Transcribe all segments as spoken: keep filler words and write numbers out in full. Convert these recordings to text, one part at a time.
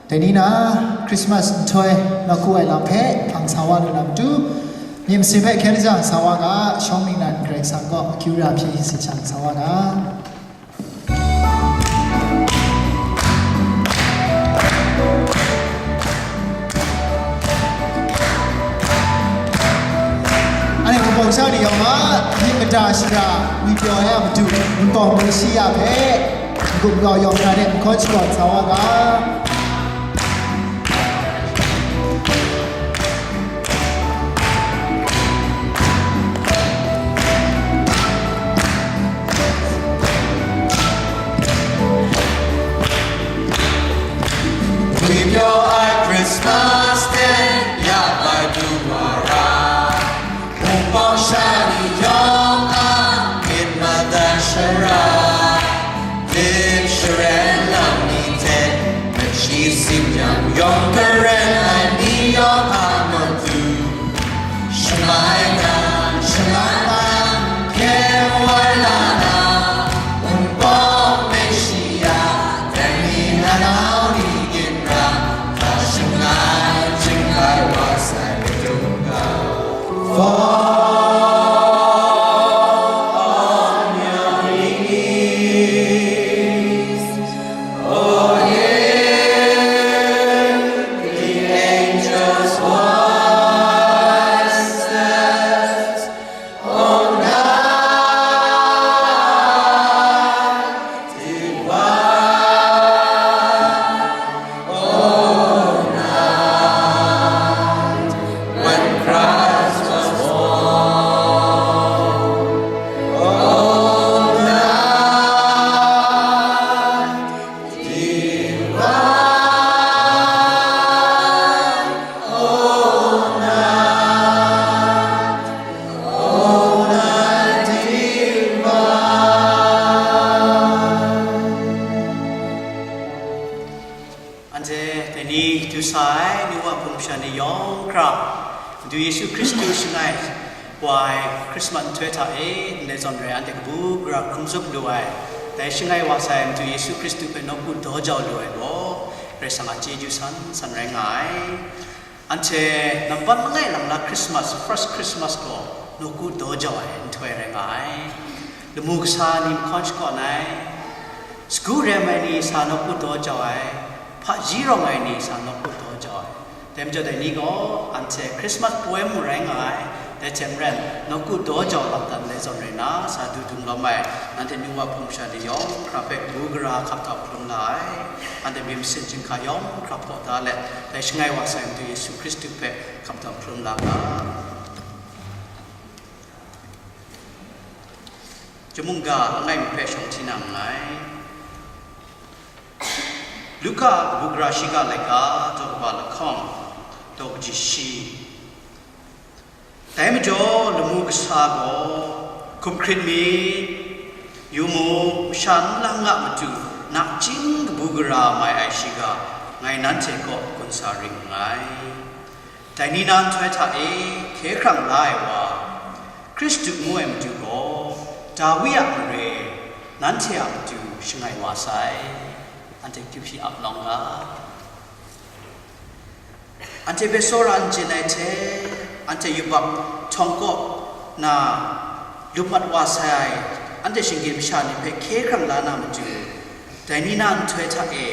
Dai ni na, Christmas nhtoi nawku ai lam hpe hpang sa wa lu na matu, myit masin hpe hkyen lajang sa wa ga, shawng ningnan Karai Kasang kaw akyu ra hpyi sin shang sa wa ga. Anhte hpung sha ni yawng a, myit mada shara ngwi pyaw ai a matu, Wunpawng Meshiya hpe, n-gup nkau yawng hkra de n hkawn shakawn sa wa ga. Ngwi pyaw ai Christmas Day, ya bai du wa ra. Wunpawng sha ni yawng a myit mada shara, myit sharen lam ni hte, mashi tsin yang yawng karen ai ni yawng a matu, shamai na, shamai na, hkyen woi la na, Wunpawng Meshiya, dai ni na nau ni ginra, hta shangai, chingkai wa sai, Anhte dai ni du sa ai, nu wa hpung masha ni yawng hkra, Madu Yesu Hkristu shangai wa ai Christmas nhtoi hta e ndai zawn rai anhte kabu gara hkrum zup lu ai, dai shangai wa sai Madu Yesu Hkristu hpe nawku daw jau lu ai gaw, Karai Kasang a chyeju san san rai nga ai. Anhte nambat langai lang na Christmas, first Christmas gaw nawku daw jau ai nhtoi rai nga ai. Lamu kasa ni mahkawn shakawn ai, sagu rem ai ni sa nawku daw jau ai, hpaji rawng ai ni sa nawku daw jau ai. Dai majaw dai ni gaw anhte Christmas poi mung rai nga ai, dai hte maren nawku daw jau lam dan ndai zawn rai na, sa du dung lawm ai, nanhte nu wa hpung masha ni yawng hkra hpe kabu gara hkap htau hkalum la ai, anhte myit masin chyinghka yawng hkra hpaw da let, dai shangai wa sai Madu Yesu Hkristu hpe hkap htau hkalum la ga. Chyum mungga langai mi hpe shawng hti na nngai. Luka kabu gara shiga laika, daw kaba lahkawng, daw kaji shi. Dai majaw lamu kasa gaw, "Hkum hkrit myit, yu mu, masha nlang a matu nachying kabu gara mai ai shiga, ngai nanhte kaw gun sa ring nngai. Dai ni na nhtoi hta e hkye hkrang la ai wa, Hkristu ngu ai Madu gaw, Dawi a mare nanhte a matu shangai wa sai." Anhte kyu hpyi ap nawng ga. Anhte hpe tsawra n chyen ai hte, anhte yubak htawng kaw na lup mat wa sai ai, anhte shinggyim masha ni hpe hkye hkrang la na matu, dai ni na nhtoi hta e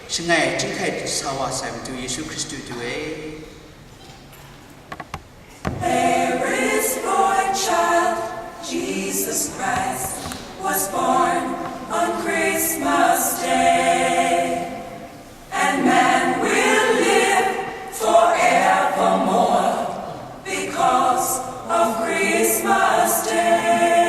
shangai chyinghkai sa wa sai Madu Yesu Hkristu du e. Mary's boy child, Jesus Christ, was born on Christmas Day. And man will live forevermore because of Christmas Day.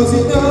Christmas.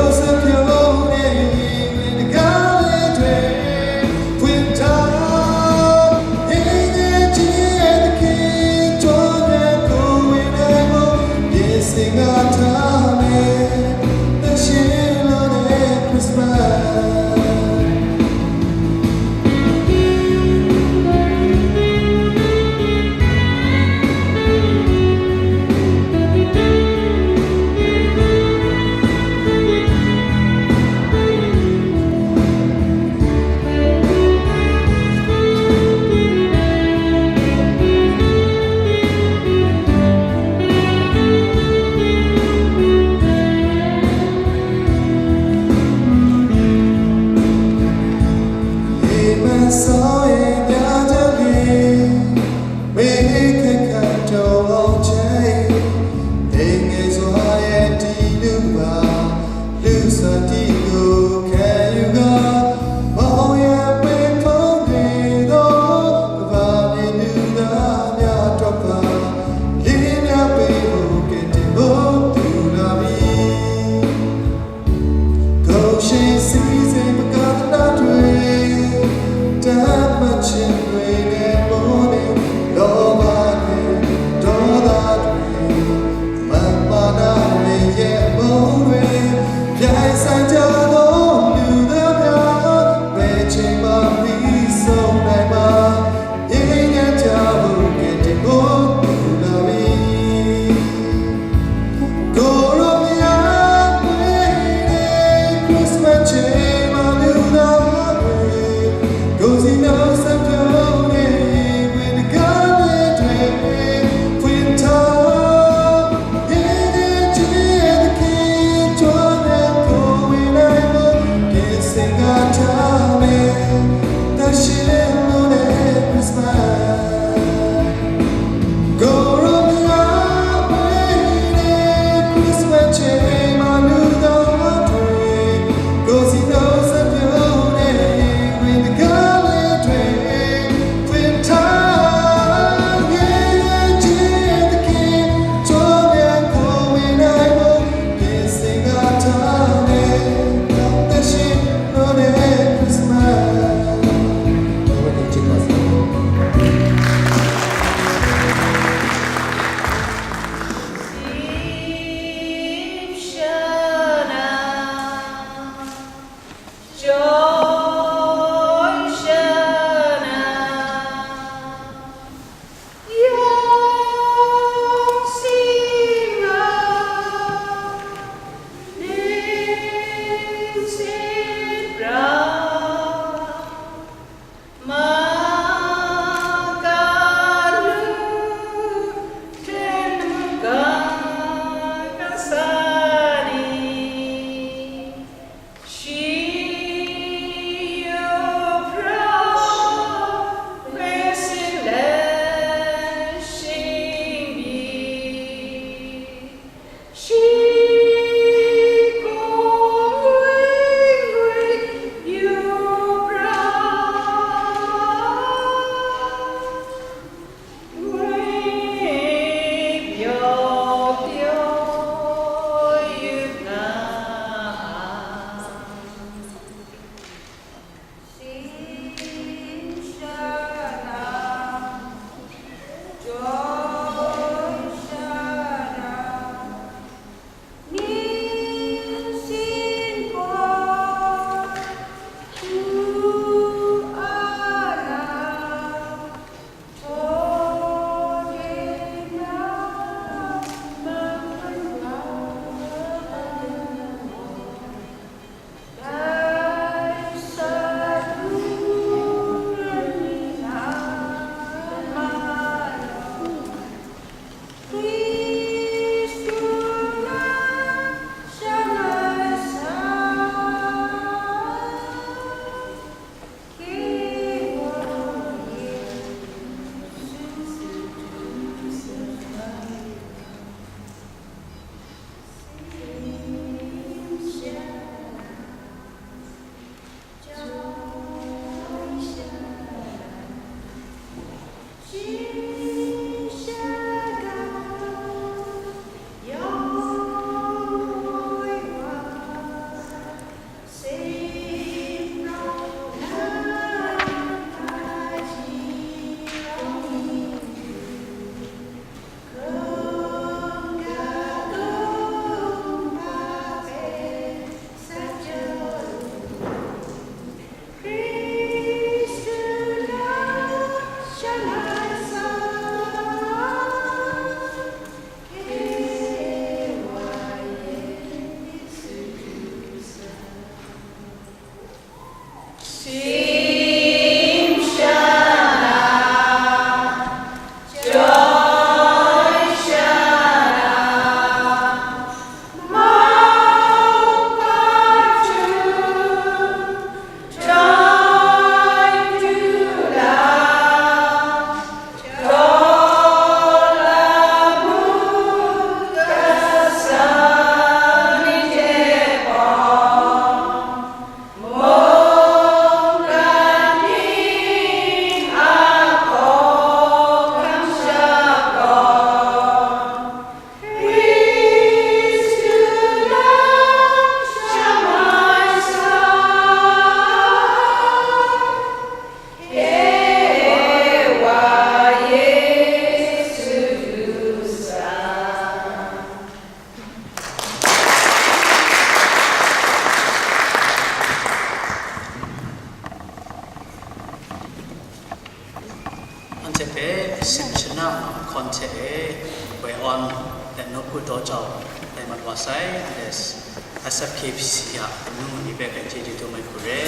Sub K P C a, anu ni hpe kan chyeju dum ai hku re.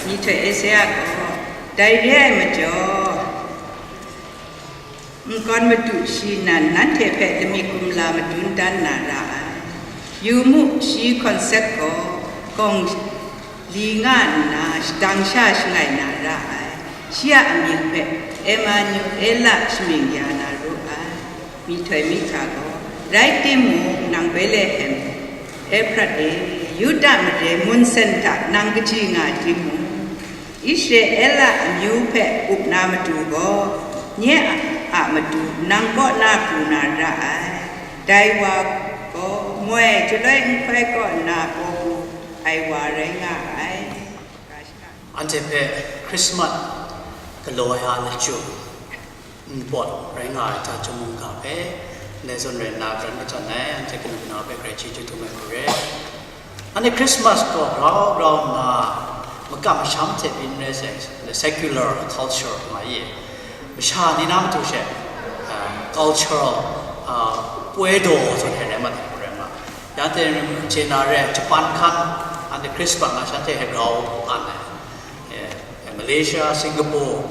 Myihtoi Esaia gaw, dai re ai majaw, nkawn madu shi nan nanhte hpe lamik kumla madun dan na ra ai. Yu mu, shi hkawn sek gaw gawng li nga nna, shadang sha shangai na ra ai. Shi a amyu hpe Emanuela shamying ya na ru ai. Myihtoi myihtoi gaw, rai timung, nang Betlehem Efrat e, Yuda mare mun sen hta nang kaji nga timung, Israela amyu hpe up na matu gaw, nye a matu nang kaw na pru na ra ai. Dai wa gaw moi chyaloi nhtoi kaw nna paw pru ai wa rai nga ai. Anhte hpe Krismas galaw ai a lachyum npawt rai nga ai hta chyum mungga hpe, ndai zawn rai nna, pran kachyan ai, anhte kanu kanu hpe grai chyeju dum ai hku re. Anhte Krismas gaw grau grau nna, makam masham hte byin rai sai, secular culture nga i, masha ni na matu she, ah, cultural, ah, poi daw zawn hte rai mat ai hku rai nga. Yang hte hte na re, Japan hkan, anhte Krismas nga shanhte hte grau an ai. Eh, Malaysia, Singapore,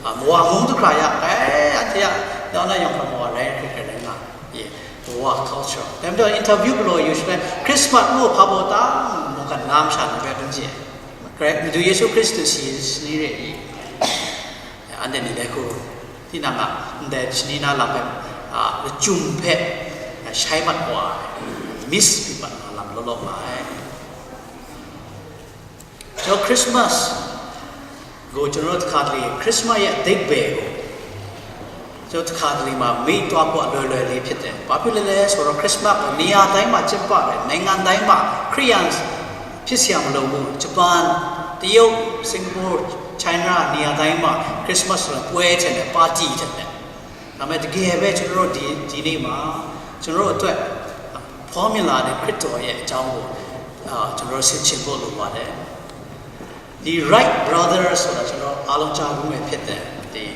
ah, Mawa mung du hkra ya, eh, anhte ya, ya na yawng hkra Mawa rai hkrit hkrit rai nga, ye, Mawa culture. Dai majaw interview galaw yu shaloi, Christmas mu hpa baw ta, mungkan na masha ni rai hkun je. Krai, Madu Yesu Hkristu si, si ni re i. Anhte ni dai hku, tinang a ndai shani na lam hpe, a, lachyum hpe, a, shai mat wa ai, miss mat wa lam law law nga ai. So Christmas ကို ကျွန်တော်တို့ တစ်ခါတလေ Christmas ရဲ့ အဓိပ္ပာယ်ကို ကျွန်တော် တစ်ခါတလေမှာ မေ့သွားဖို့ အလွယ်လွယ်လေး ဖြစ်တယ်။ ဘာဖြစ်လဲလဲဆိုတော့ Christmas ကို နေရာတိုင်းမှာ ကျင်းပတယ်။ နိုင်ငံတိုင်းမှာ ခရစ်ယာန် ဖြစ်စရာမလိုဘူး။ ဂျပန်၊ တရုတ်၊ စင်ကာပူ၊ China နေရာတိုင်းမှာ Christmas ဆိုတော့ ပွဲထင်တယ်၊ party ထင်တယ်။ ဒါပေမဲ့ တကယ်ပဲ ကျွန်တော်တို့ ဒီ၊ ဒီနေ့မှာ ကျွန်တော်တို့အတွက် formula နဲ့ ခရစ်တော်ရဲ့အကြောင်းကို အာ၊ ကျွန်တော်တို့ ဆင်ခြင်ဖို့ လိုပါတယ်။ ဒီ Wright Brothers ဆိုတာ ကျွန်တော် အားလုံး ကြားဖူးမယ် ဖြစ်တယ်။ ဒီ၊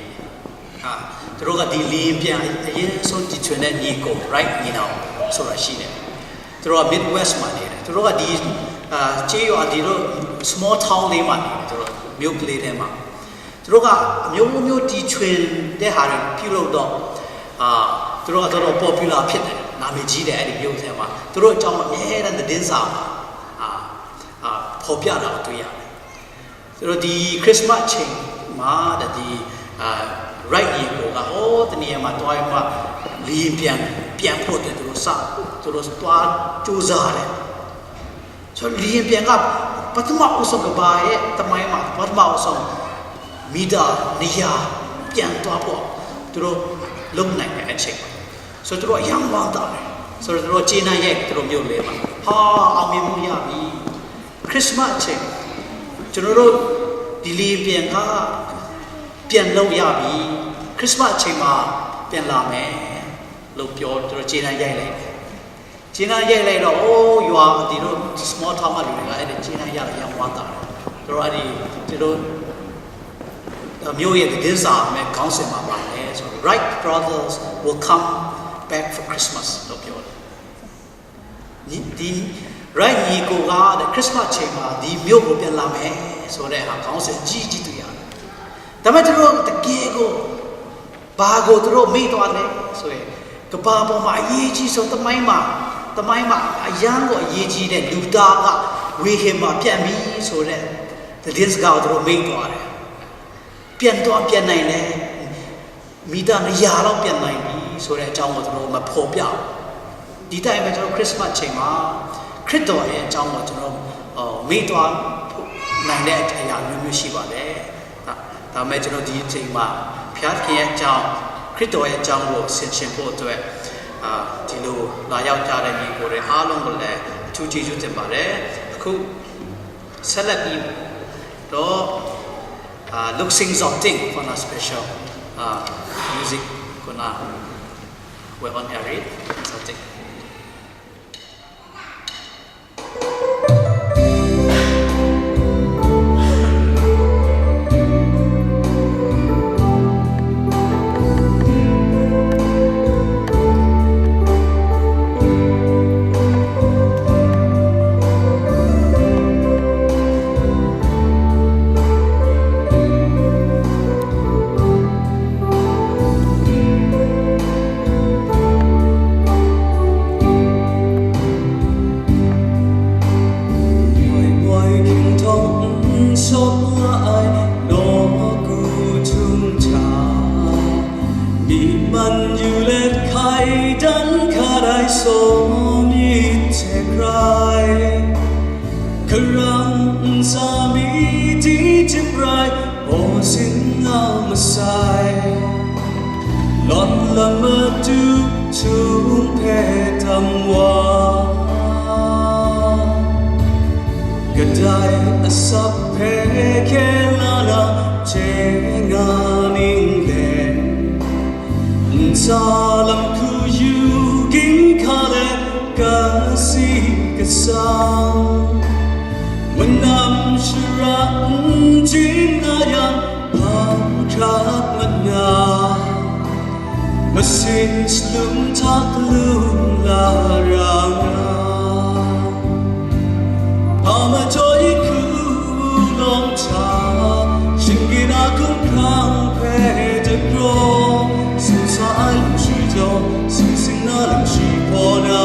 အာ၊ သူတို့က ဒီ လေယာဉ်ပျံ အရင်းဆုံး တီထွင်တဲ့ ညီအစ်ကို Wright ညီနောင် ဆိုတာ ရှိတယ်။ သူတို့က Midwest မှာ နေတယ်။ သူတို့က ဒီ၊ အာ၊ ကျေးရွာ ဒီလို small town လေးမှာ နေတယ်။ သူတို့ မြို့ကလေးထဲမှာ။ သူတို့က အမျိုးမျိုး တီထွင်တဲ့ဟာတွေ ပြုလုပ်တော့၊ အာ၊ သူတို့က တော်တော် popular ဖြစ်တယ်။ နာမည်ကြီးတယ်။ အဲ့ဒီမြို့ထဲမှာ သူတို့အကြောင်း အမြဲတမ်း သတင်းစာမှာ အာ၊ အာ၊ ဖော်ပြတာကို တွေ့ရတယ်။ သူတို့ ဒီ Christmas အချိန်မှာတဲ့၊ ဒီ၊ အာ၊ Wright ညီအစ်ကိုက ဟိုး တနေရာမှာ သွားပြီးမှ လေယာဉ်ပျံ ပျံဖို့အတွက် သူတို့ စ၊ သူတို့ သွားကြိုးစားတယ်။ ဆိုတော့ လေယာဉ်ပျံက ပထမဦးဆုံး ကမ္ဘာရဲ့သမိုင်းမှာ ပထမဦးဆုံး မီတာ နှစ်ရာ ပျံသွားဖို့ သူတို့ လုပ်နိုင်တဲ့အချိန်ပါ။ ဆိုတော့ သူတို့ အရမ်းဝမ်းသာတယ်။ ဆိုတော့ သူတို့ ကြေးနန်းရိုက်တယ်။ သူတို့ မြို့လယ်မှာ ဟာ၊ အောင်မြင်မှုရပြီ။ Christmas အချိန် ကျွန်တော်တို့ ဒီလေယာဉ်ပျံက ပျံလို့ရပြီ။ Christmas အချိန်မှာ ပြန်လာမယ်လို့ ပြော၊ သူတို့ ကြေးနန်းရိုက်လိုက်တယ်။ ကြေးနန်းရိုက်လိုက်တော့ အိုး၊ ရွာ၊ ဒီလို small town က လူတွေက အဲ့ဒီကြေးနန်းရတာ ရမ်းဝမ်းသာတယ်။ သူတို့ အဲ့ဒီ၊ သူတို့ မြို့ရဲ့ သတင်းစာမှာ ခေါင်းစဉ်မှာ ဘာလဲဆိုတော့ Wright Brothers will come back for Christmas လို့ ပြောတယ်။ ဒီ၊ ဒီ Wright ညီအစ်ကိုက Christmas အချိန်မှာ ဒီမြို့ကို ပြန်လာမယ်ဆိုတဲ့ဟာ ခေါင်းစဉ် အကြီးကြီး တွေ့ရတယ်။ ဒါပေမဲ့ သူတို့ တကယ်ကို ဘာကို သူတို့ မေ့သွားလဲဆိုရင်၊ ကမ္ဘာပေါ်မှာ အရေးကြီးဆုံး၊ သမိုင်းမှာ၊ သမိုင်းမှာ အရမ်းကို အရေးကြီးတဲ့ လူသားက ဝေဟင်မှာ ပျံပြီဆိုတဲ့ သတင်းစကားကို သူတို့ မေ့သွားတယ်။ ပျံသွား၊ ပျံနိုင်တယ်။ မီတာ နှစ်ရာ လောက် ပျံနိုင်ပြီဆိုတဲ့ အကြောင်းကို သူတို့ မဖော်ပြဘူး။ ဒီတိုင်းပဲ ကျွန်တော် Christmas အချိန်မှာ ခရစ်တော်ရဲ့အကြောင်းကို ကျွန်တော်၊ အာ၊ မေ့သွားနိုင်တဲ့ အရာမျိုးမျိုး ရှိပါတယ်။ ဒါ၊ ဒါပေမဲ့ ကျွန်တော် ဒီအချိန်မှာ ဘုရားသခင်ရဲ့အကြောင်း၊ ခရစ်တော်ရဲ့အကြောင်းကို ဆင်ခြင်ဖို့အတွက်၊ အာ၊ ဒီလို လာရောက်ကြတဲ့ ညီအစ်ကိုတွေ အားလုံးကိုလည်း အထူးကျေးဇူးတင်ပါတယ်။ အခု ဆက်လက်ပြီးတော့၊ အာ၊ Luk Sing Zawting ခုန special၊ အာ၊ music ခုန we're on air, Zawting. Moi moi king tawng n sawp la ai nawku htung hta, myi man yu let hkai dan hkat ai saw myit hte hkrai, karang ntsa mi di jip rai, baw sin nga masai. Lawn lam matu htung hpe tam wa, kadai asap hpe hkye la na chye nga ning let, ntsa lam hku yu ginhka let kasi kasang, manam shara n jin na yang, hpang hkrat mat na, masin salum hta kalum la ra nga. Hpa majaw hku lawng hta, shinggyim a hkumhkrang hpe dagraw, sumsa ai lam shi jaw, sumsing na lam shi hpaw na,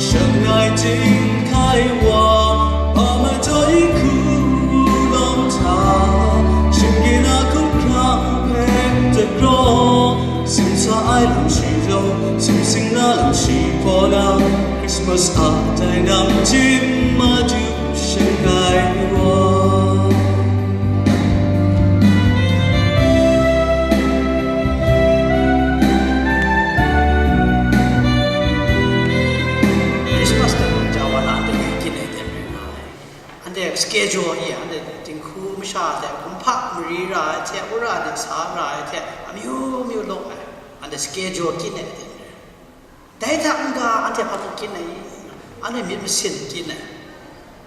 shangai ting hkai wa, hpa majaw hku lawng hta, shinggyim a hkumhkrang Lam shi jaw, sumsing na lam shi paw na, Christmas a tai nam jim madu shangai wa. Christmas dan jawa na de kine de. Anhte schedule e, anhte dinghku masha hte kumhpa mari ra ai hte, wora de sa ra ai hte, amyu myu law ai, anhte schedule kyin ai hte. Dai hta n-ga anhte hpa mung kyin ai, anhte myit masin kyin ai,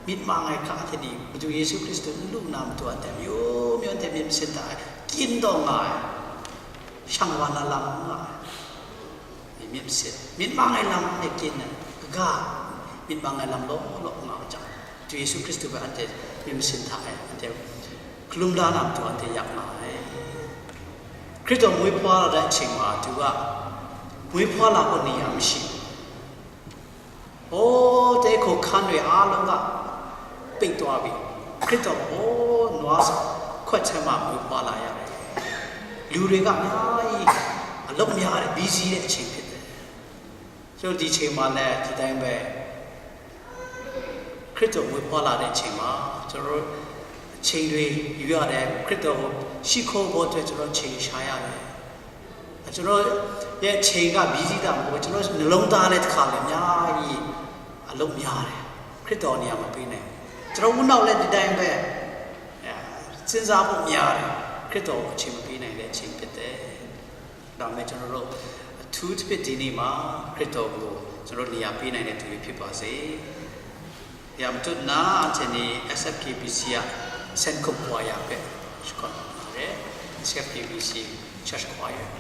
myit mang ai hka hte ni, Madu Yesu Hkristu n lu na matu anhte amyu myu anhte myit masin hta e kyin taw nga ai, shang wa na lam n nga ai. Myit masin, myit mang ai lam e kyin ai, kaga, myit mang ai lam law law nga ai jang, Madu Yesu Hkristu hpe anhte myit masin hta e, anhte hkalum la na matu anhte yak nga ai. Hkristu mui hpa la ai hte ma du ga, mui hpa la gaw ni a mashi, o, dai hku hkan re a lung ga, pik taw bi, Hkristu gaw, nwa sa, hkawt sai ma mui hpa la ya ai. Lu re ga, ai, alawm ya ai, busy de hte hpit ai. So, di hte ma le, di dai bai, Hkristu mui hpa la de hte ma, ကျွန်တော်တို့ အချိန်တွေ ယူရတယ်။ ခရစ်တော်ကို ရှိခိုးဖို့အတွက် ကျွန်တော်တို့ အချိန်ရှာရတယ်။ ကျွန်တော်တို့ရဲ့ အချိန်က busy တာမဟုတ်ဘူး။ ကျွန်တော်တို့ နှလုံးသားလည်း တစ်ခါလည်း အများကြီး အလုပ်များတယ်။ ခရစ်တော်နေရာမှာ ပေးနိုင်တယ်။ ကျွန်တော် ဦးနှောက်လည်း ဒီတိုင်းပဲ အဲ စဉ်းစားဖို့ များတယ်။ ခရစ်တော်ကို အချိန်မပေးနိုင်တဲ့ အချိန်ဖြစ်တယ်။ ဒါပေမဲ့ ကျွန်တော်တို့ အထူးသဖြင့် ဒီနေ့မှာ ခရစ်တော်ကို ကျွန်တော်တို့ နေရာပေးနိုင်တဲ့ သူတွေ ဖြစ်ပါစေ။ ရာမတုတ်နာ အထင်နေ S F K B C က Senkum Choir ပဲ ရှိကောင်းပါတယ်။ S F K B C Church Choir။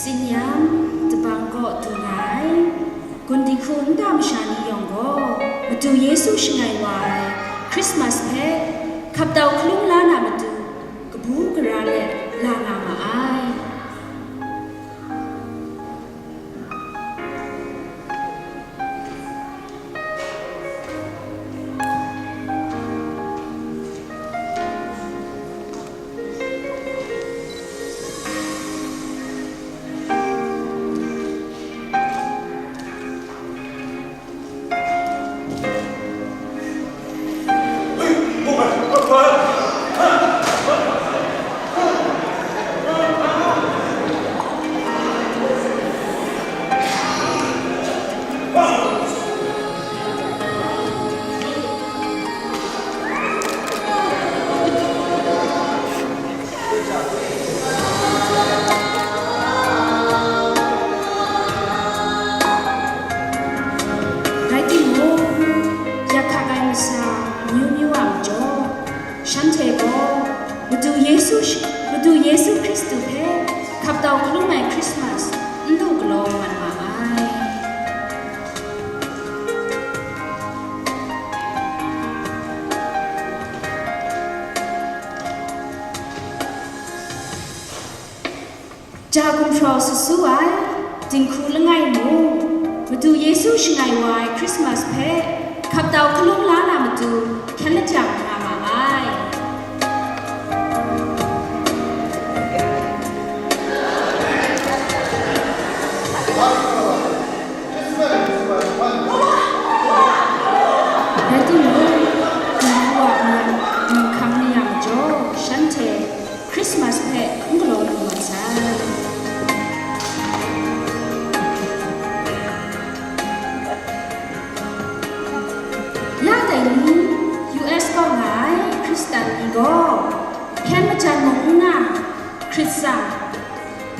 Tsin yang, dabang kaw du nga ai, gun dinghku nta masha ni yawng gaw, Madu Yesu shangai wa ai Christmas hpe hkap tau hkalum la na matu, kabu gara let la nga ma ai. Rai timung, yak hkak ai masha amyu myu a majaw, shanhte gaw Madu Yesu sh-, Madu Yesu Hkristu hpe hkap tau hkalum ai Christmas n du galaw mat ma ai. Ja gumhpraw sut su ai, dinghku langai mung, Madu Yesu shangai wa ai Christmas hpe hkap tau hkalum la na matu hkyen lajang nga ma ai. Rai timung, dinghku a mayam, mayam hkang ni a majaw, shanhte Christmas hpe n galaw lu mat sai. Ya dai ni, U S kaw nga ai Hkristan ni gaw, hpyen majan mung n nga, hkrit tsang,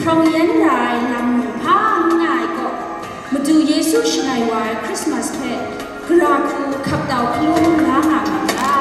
hprawng yen ra ai lam mung hpa n nga ai kaw, Madu Yesu shangai wa ai Christmas hpe gara hku hkap tau hkalum la nga ma ta?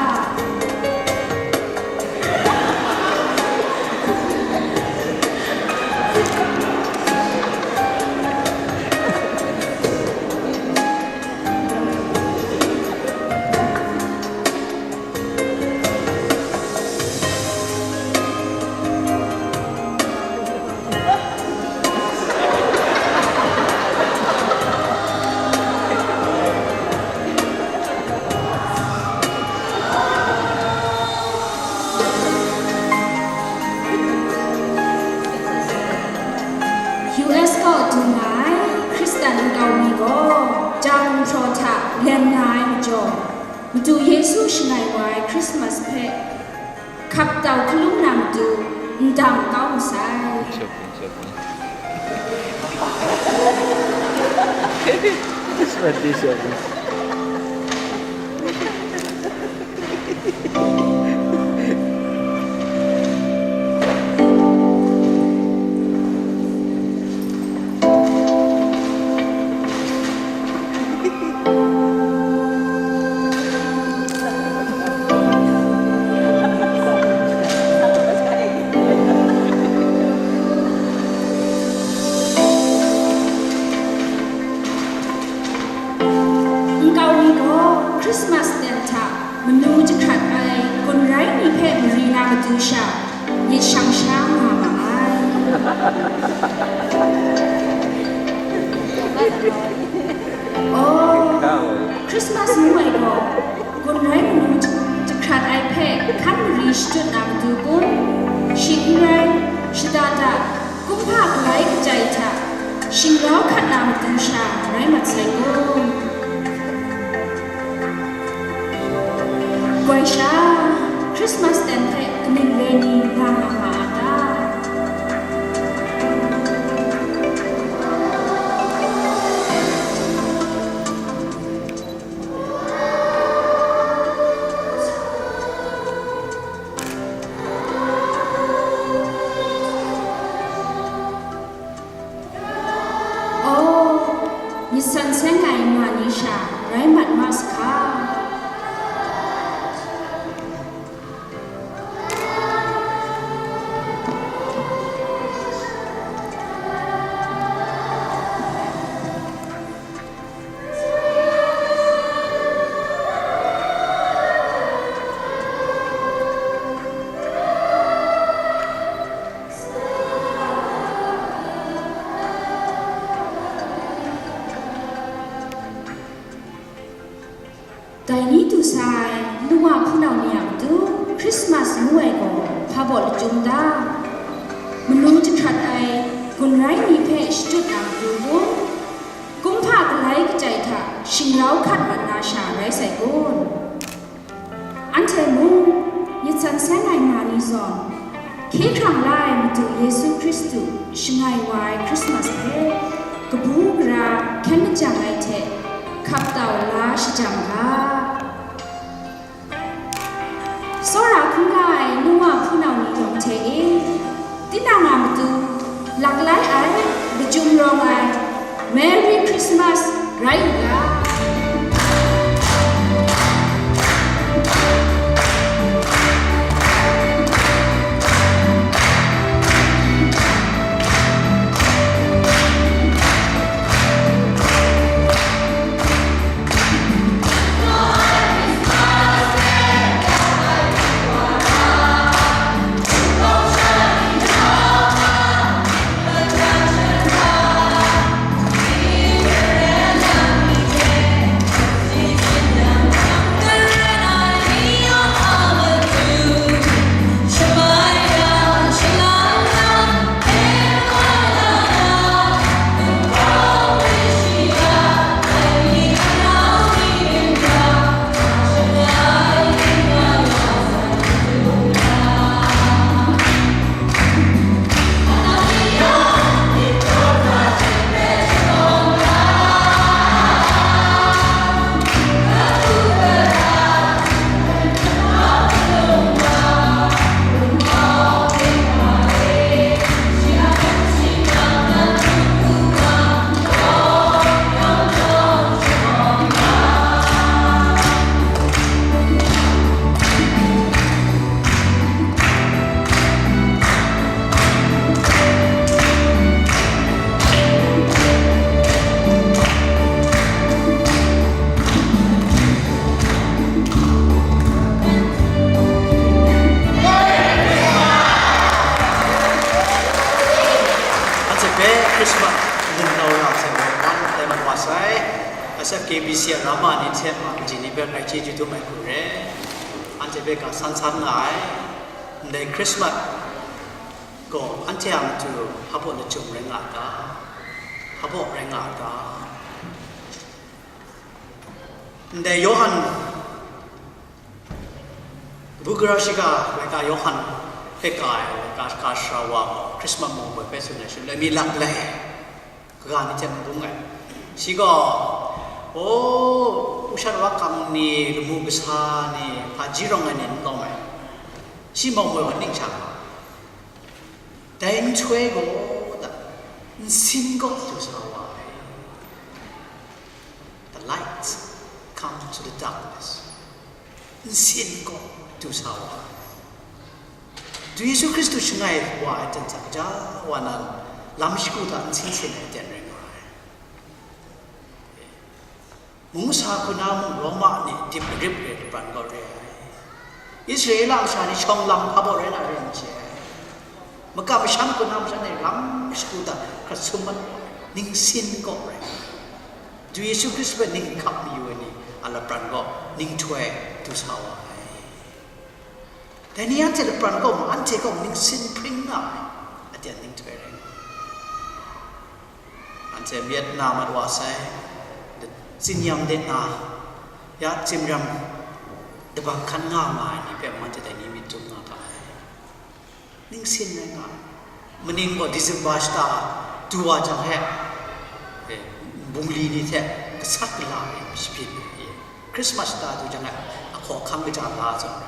U S kaw dung ai Hkristan nkau mi gaw, ja gumhpraw hta len na ai majaw, Madu Yesu shangai wa ai Christmas hpe hkap tau hkalum na matu, n dang kau masai. Nkau mi gaw Christmas ten hta manu jahkrat ai gun rai ni hpe mari na matu sha, myit shang sha nga ma ai. Oh, Christmas ngu ai gaw, gun rai manu jahkrat ai hpe hkan mari shadut na matu kun? Shi n rai, shada da, kumhpa galai kachai hta shinggrau hkat na matu sha rai mat sai kun? Goi sha, Christmas ten hpe kaning re ni nga nga ma a ta? Oh, myit san seng ai nga ni sha rai mat ma sahka. Dai ni du sa ai, nu wa hpunau ni a matu, Christmas ngu ai gaw hpa baw lachyum ta? Manu jahkrat ai gun rai ni hpe shadut na matu kun? Kumhpa galai kachai hta shingrau hkat mat na sha rai sai kun? Anhte mung, myit san seng ai nga ni zawn, hkye hkrang la ai Madu Yesu Hkristu shangai wa ai Christmas hpe kabu gara hkyen majang ai hte hkap tau la shajang ga. Tsawra hkungga ai nu wa hpunau ni yawng hte e, tinang a matu laklai ai, lachyum rawng ai Merry Christmas rai u ga. A B C a rama ni hte ma kaji ni hpe ngai chyeju dum ai hku re. Anhte hpe ga san san nga ai. Ndai Christmas gaw anhte a matu hpa baw lachyum rai nga a ta? Hpa baw rai nga a ta? Ndai Yawhan, Buga Shiga laika Yawhan hpe ka ai laika ka sara wa gaw Christmas mung boi hpe tsun ai shaloi mi lak lai kaga ni hte n bung ai. Shi gaw, o, ushat wakam ni, lamu kasa ni, hpaji rawng ai ni n lawm ai. Shi mung boi gaw ning sha, dai nhtoi gaw, da, nsin gaw du sa wa ai. The light come to the darkness. Nsin gaw du sa wa ai. Du Yesu Hkristu shangai wa ai ten hta gaja wa na lam shagu hta nsin sin ai ten rai nga ai. Mungsa hku na mung Roma ni dip rip re, lapran gaw re ai. Israela masha ni shawng lam hpa baw rai na re n chye ai. Makam masham hku na masha ni lam shagu hta hkrat sum mat, ningsin gaw rai. Du Yesu Hkristu hpe ning hkap mayu ai ni a lapran gaw ning htoi du sa wa ai. Dai ni anhte lapran gaw mung, anhte gaw ningsin hpring nga ai, aten ning htoi rai nga ai. Anhte myit na mat wa sai, tsin-yam de na, ya tsimram dabang hkan nga nga ai ni hpe mung anhte dai ni myit dum nga ga ai. Ningsin rai nga ai. Maning gaw December shata du wa jang he, eh, bungli ni hte gasat gala ai shaphit, eh, Christmas shata du jang he ahkaw ahkang kaja la zawn,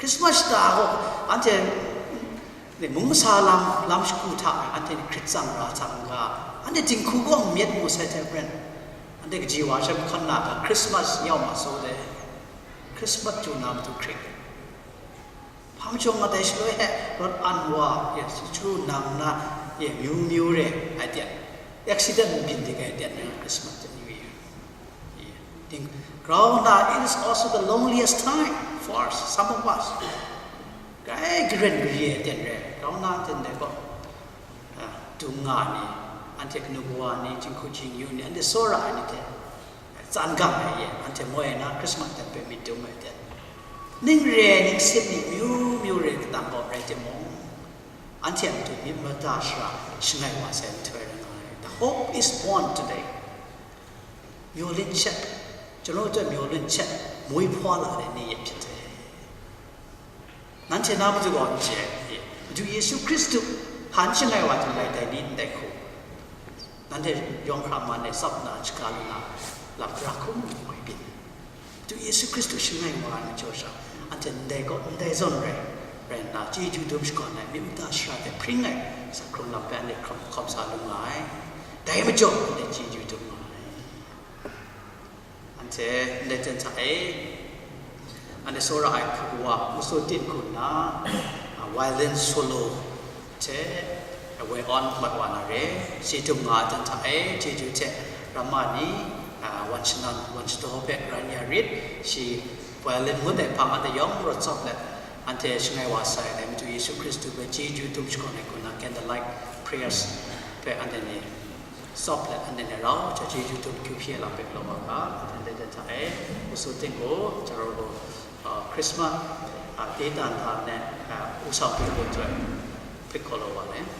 Christmas shata gaw anhte, ni mung masa lam, lam shagu hta anhte ni hkrit tsang ra hta n-ga, anhte dinghku gaw n myit mu sai hte maren, anhte kaji wa sha mahkawn na ga, Christmas yau ma so de, Christmas chyu na matu hkrit. Hpa majaw nga dai shaloi he rawt an wa, ye, chyu nang na, ye, myu myu re ai hte, accident n byin dik ai hte, Christmas hte New Year. Ye, ting, grau nna, it is also the loneliest time for us, some of us. Grai garen gari ai ten re, grau nna ten dai gaw, ah, dung nga ni, anhte kanu kawa ni, jinghku jingyu ni, anhte tsawra ai ni hte tsan gang ai ye, anhte moi ai na, Christmas ten hpe myit dum ai ten. Ning re ai ningsin ni myu myu re ai kadang gaw rai timung, anhte a matu myit mata shara shangai wa sai nhtoi rai nga ai. The hope is born today. မျှော်လင့်ချက်၊ ကျွန်တော်တို့အတွက်မျှော်လင့်ချက်၊ မွေးဖွားလာတဲ့နေ့ရက်ဖြစ်တယ်။ Nanhte na matu gaw n chye, Madu Yesu Hkristu hpan shangai wa jang lai dai ni ndai hku, nanhte yawng hkra man e tsap nna shaga lu na lam hkra hkum n mai byin. Madu Yesu Hkristu shangai wa ai majaw sha, anhte ndai gaw ndai zawn rai, rai nna, chyeju dum shakawn ai, myit mata shara hte hpring ai, asak hkrung lam hpe anhte hkawm, hkawm sa lu nga ai. Dai majaw, anhte chyeju dum nga ai. Anhte ndai ten hta e, anhte tsawra ai hku kawa, Masaw Tin hku nna, a, violin solo hte, a, woi awn mat wa na re, si dum nga ai ten hta e, chyeju hte ramma ni, a, wan shanan, wan shadaw hpe ran ya rit, shi violin ngut ai hpang anhte yawng rawt tsawp let, anhte shangai wa sai ai Madu Yesu Hkristu hpe chyeju dum shakawn ai hku nna candlelight prayers hpe anhte ni tsawp let, anhte ni rau hte chyeju dum kyu hpyi ai lam hpe galaw wa ga, anhte ndai ten hta e, Masaw Tin gaw, ကျွန်တော်တို့ အာ၊ ခရစ်စမတ်၊ အာ၊ ဒေသန္တရနဲ့၊ အာ၊ ဦးဆောင်ပေးဖို့အတွက်ဖိတ်ခေါ်လိုပါတယ်။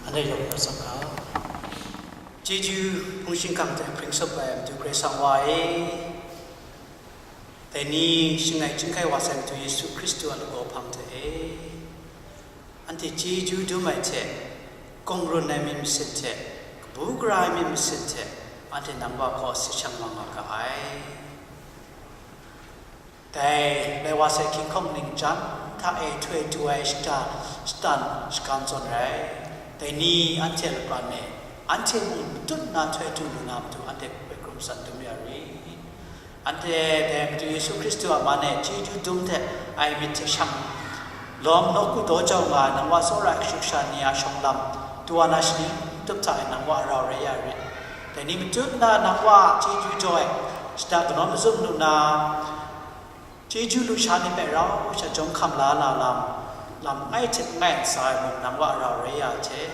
အနဲ့ရောက်တော့ဆက်ပါ။ ကျေးဇူးဖုန်းရှင်ကံတဲ့ Prince of Bam သူ Grace ဆောင်ပါ A။ Dai ni shangai chyinghkai wa sai Madu Yesu Hkristu a lagaw hpang hte e, anhte chyeju dum ai hte, kawng run ai myit masin hte, kabu gara ai myit masin hte, anhte nang wa kaw si shang wa nga ga ai. Dai lai wa sai hkying hkawng ning chyam hta e htoi du ai shata, shatan shagan zawn rai. Dai ni anhte lapran e, anhte mung matut nna htoi du lu na matu, anhte hpe hkrum san dum ya ri. Anhte dai Madu Yesu Hkristu a man e chyeju dum hte ai myit hte shang lawm nawku daw jau nga ai nang wa tsawra ai kashu kasha ni a shawng lam, tawa na shaning tup hta e nang wa rau rai ya rit. Dai ni matut nna nang wa chyeju jaw ai shata kanawn mazum lu na, chyeju lusha ni hpe rau sha jawm hkam la na lam, lam ngai hte ngai ntsa ai mung nang wa rau rai ya ai hte,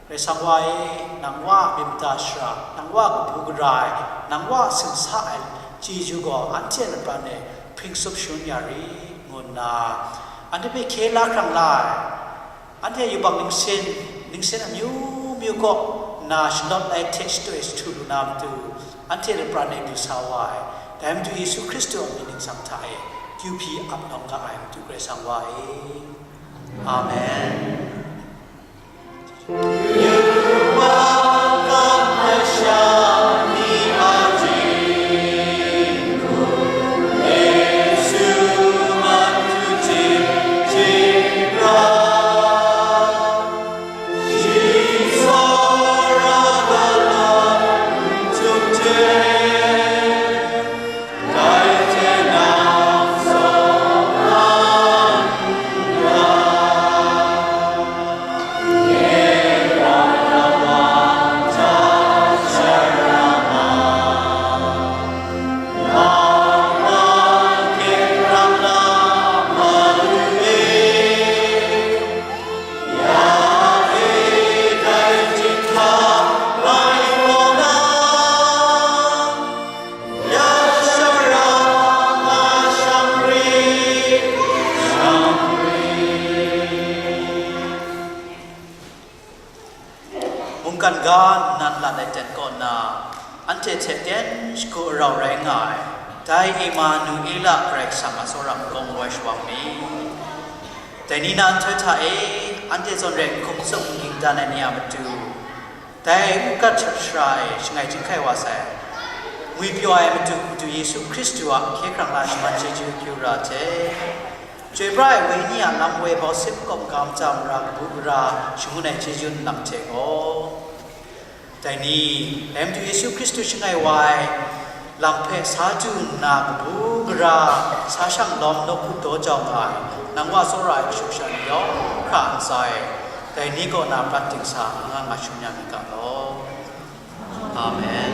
Karai Kasang wa e, nang wa a myit mada shara, nang wa a kabu gara ai, nang wa a simsa ai chyeju gaw anhte a lapran e hpring tsup shangun ya ri, ngu nna anhte hpe hkye la hkrang la ai. Anhte yubak ningsin, ningsin amyu myu kaw nna shanawt ai hte shatoi sahtu lu na matu, anhte lapran e du sa wa ai, dai Madu Yesu Hkristu a mying ningsang hta e kyu hpyi ap nawng ga ai Madu Karai Kasang wa e. Amen. Mungkan ga nnan lat ai ten kaw na, anhte hte ten shagu arau rai nga ai, dai Emanuela Karai Kasang a tsawra magawng woi shawang mi. Dai ni na nhtoi hta e, anhte zawn rai n hkum tsum n ging dan ai ni a matu, dai n gat shara e shangai chyinghkai wa sai, ngwipyaw ai Madu, Madu Yesu Hkristu a hkye hkrang la shaman chyeju akyu ra hte, chyoi pra ai Wenyi a lam woi bau sip kaw maga mata mara kabu gara shangun ai chyeju nlang hte gaw, dai ni, dai Madu Yesu Hkristu shangai wa ai lam hpe sa du nna kabu gara sa shang lawm nawku daw jau nga ai, nang wa tsawra ai kashu kasha ni yawng hkra ntsa e, dai ni kaw na prat dingsa anga nga shun ya mi ga law. Amen.